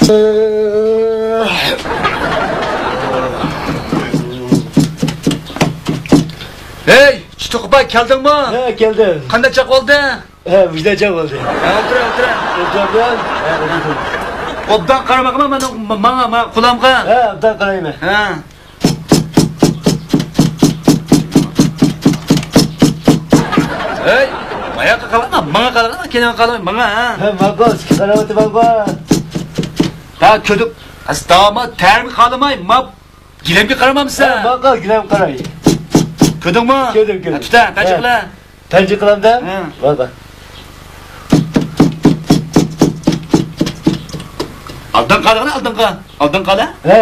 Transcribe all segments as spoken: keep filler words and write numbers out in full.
ھەي، چۈتۈك ئاپا، كەلدىڭمۇ؟ ھە، كەلدىم. قانداق چاق بولدى؟ ھە، ۋىجدان چاق بولدى. ھە، ئولتۇر، ئولتۇر. ئولتۇردۇم. ھە، ئولتۇردۇم. ئوبدان قارىماقمۇ مانا، ماڭا، ماڭا، قۇلامغا. ھە، ئوبدان قارايمەن. ھە. ھەي، ماياققا قاراما، ماڭا قارىغىنا، كېيىن قارىما، ماڭا، ھە. ھە، ماقۇل، سىزگە قاراۋاتىمەنغۇ. ھە، كۆردۈم. ئەستاما، تەرمە خالىماي، ما گىلەمگە قارىمامسەن؟ ھە، ماقۇل، گىلەم قاراي. كۆردۈڭمۇ؟ كۆردۈم، كۆردۈم. ھە، تۇتا، ھە. تەنجىق قىلە. تەنجىق قىلامدا؟ ھە. بار، بار. ئالدىن قالغىنا، ئالدىنقى. ئالدىن قالە. ھە.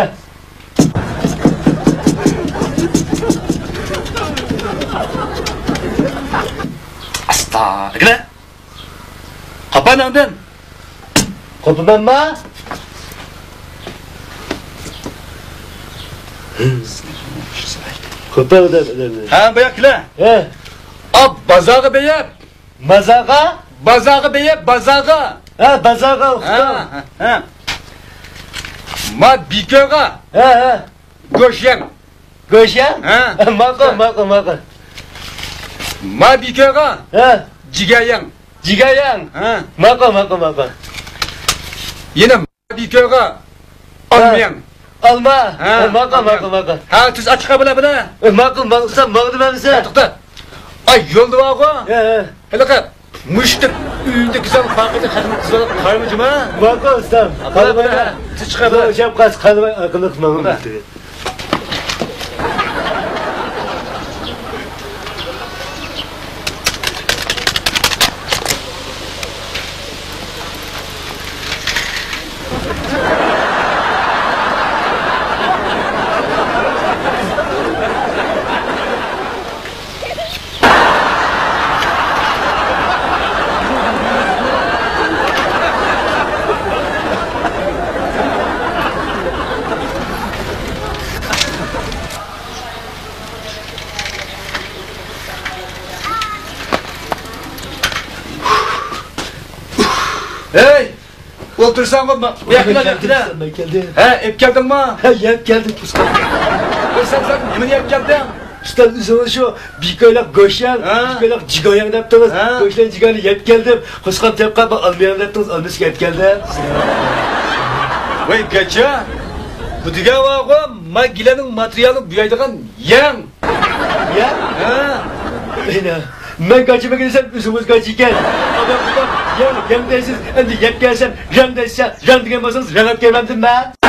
ئاستا، ئەگىلە. قاپان ئاندىن. قوپىمەنما؟ قوپالدىم. ھە، بۇياق كېلە. ھە. ئا، بازارغا بېيىپ. مازاغا؟ بازارغا بېيىپ، بازارغا. ھە، بازارغا، ھە، ئۇستام. ھە، ھە. ما بىكۆگە. ھە، ھە. گۆشيەڭ. گۆشيەڭ؟ ھە. ماقۇل، ماقۇل، ماقۇل. ما بىكۆگە. ھە. جىگەريەڭ. جىگەريەڭ؟ ھە. ماقۇل، ماقۇل، ماقۇل. يەنە ما بىكۆگە. ھە. ئالمىيەڭ. ئالما. ھە. ماقۇل، ماقۇل، ماقۇل. ھە، تۈز ئاچىققا بىلە، بىلە. ماقۇل، ماقۇل، سەن ماڭدىمەن سەن. توختا. ئاي، يولدا بارغۇ. ھە، ھە. ھېلىقى مۇشتەك ئۆيۈمدە گۈزەل پاكىزە خەتىم قىزلارغا قارىما جۇما. ماقۇل ئۇستام. قالمايمەن. چىقىپ قالسا قالماي ئاقىللىق ماڭىمەن. ھەي! ئولتۇرساڭغۇ، ما-، بۇ ياققا كەل، كەلدىم، كەل. مەن كەلدىم. ھە، ئېلىپ كەلدىڭمۇ؟ ھە، يەپ كەلدىم، ئۇستام. بىر سەن، سەن نېمىنى يەپ كەلدىڭ؟ ئۇستام، ئۆزىڭىز شۇ بىكۆيلەك گۆشيەڭ، ھە. بىكۆيلەك جىگەريەڭ دەپتىڭىز. ھە. گۆشلەن جىگەرنى يەپ كەلدىم. قۇسقام تەپقا بىر ئالمىيەڭ دەپتىڭىز، ئالمىسىكى يەپ كەلدىم. ۋاي، گاچا. بۇ دېگەن بارغۇ، ما گىلەننىڭ ماتېرىيالىنى بويايدىغان يەڭ. يەڭ؟ ھە. ئەينە. مەن گاچىمەن دېسەم، ئۆزىڭىز گاچا ئىكەن. ئادەم ئۇنداق يەڭ، يەڭ دەيسىز، ئەمدى يەپ كەلسەم، رەڭ دەيسىز، رەڭ دېگەن بولسىڭىز، رەڭ ئەپ كەلمەمدىم مەن.